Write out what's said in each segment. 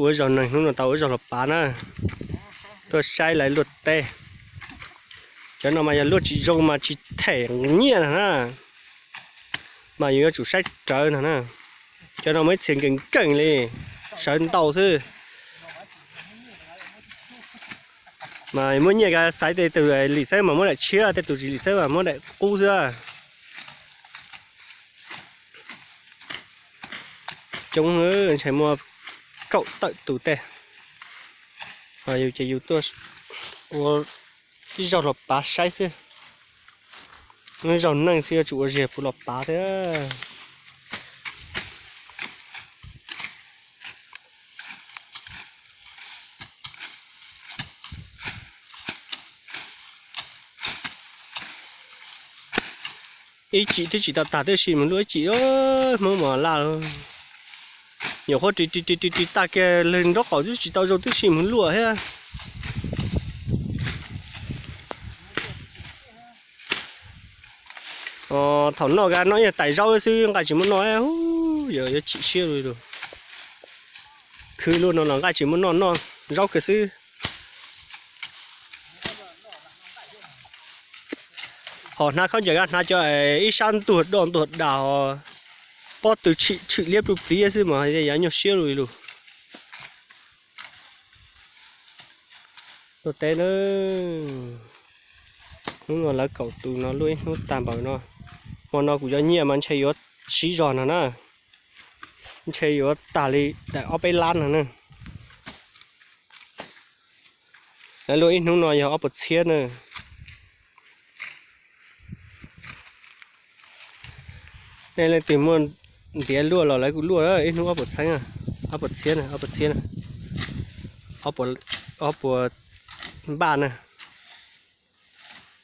Ua zaug neeg hnub no tau ua zaug los pav na, tuaj saib lawv luaj teb. Cov no mas yog luaj tsis zoo mas tsis them nyiaj na, mas yus yuav tsum saib rawv no na. Cov no muaj ib txhia nkees nkees li, sawv ntau xwb. Mas muab nyiaj xaiv tej tus lim xeeb mas muab daim tshiab, tej tus tsis lim xeeb mas muab daim qub xwb. Coob, ntshe muaj kaum tawm tus tej. Yus ces yus tuaj ua ib zaug los pav saib xwb. Zaug neeg xwb yuav tsum ua ziag puv los pav thiab. Ib chim twb tsis tau tag twb sim mus luaj ib chim, Hmoob mos laj. Nyuam qhuav ris ris ris ris ris tag kiag lawm nraub qaum twb tsis tau zoo twb sim mus luaj thiab. Thaum noj ga noj ib tais zaub xwb nqaij tsis muaj noj, yuav chim siab li lus. Khwv luaj no los nqaij tsis muaj noj, noj zaub kiag xwb. Ho hnav khaub ncaws ga hnav cov ib sab ntuag doj ntuag das, pob tw tshwm tshwm liab pluj pliv xwb mas yav nyuaj siab li lus. Luaj teb na, hnub no lawv kaum tus no luaj ib hnub tag npaum no. Hmo no kuv cov nyiaj mas ntshe yuav siv zog no na, ntshe yuav tag li daim ob peb lab no na. Lawv luaj ib hnub no yog ob puas txhiab na. Nej leej twg muaj ntiav luaj los lawv kuj luaj ib hnub ob puas txhiab, ob puas txhiab, ob puas txhiab, ob puas npaj na.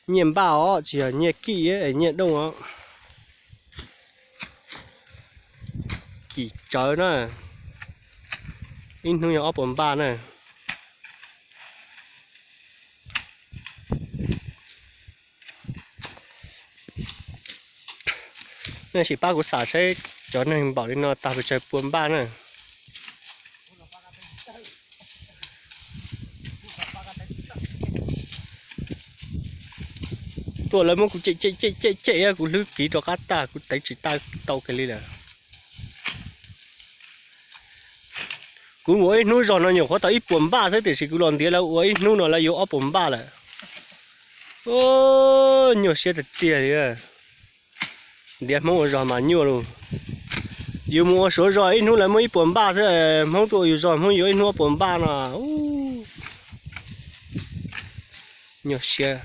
Nyiaj npaj os, tsis yog nyiaj kij, nyiaj dooj os. Kim tsawv na, ib hnub yog ob puas npaj na. Nej sim pab kuv xam saib cov neeg npaum li no tag pes tsawg puas npaj na. Tuaj lawv muab kuv cem cem cem cem cem, kuv hlwb kiv rov qab tag, kuv teev tsis tau kiag li lawm. Kuv ua ib hnub zog no nyuam qhuav tau ib puas npaj xwb, tiam sis kuv los ntiav lawv ua ib hnub no lawv yuav ob puas npaj lawm. Nyuaj siab tiag tiag li. Ntiav Hmoob ua zog mas nyuaj lus. Yus mus ua suav zog ib hnub lawv muab ib puas npaj xwb, Hmoob tuaj ua yus zog Hmoob yuav ib hnub ob puas npaj no. Nyuaj siab.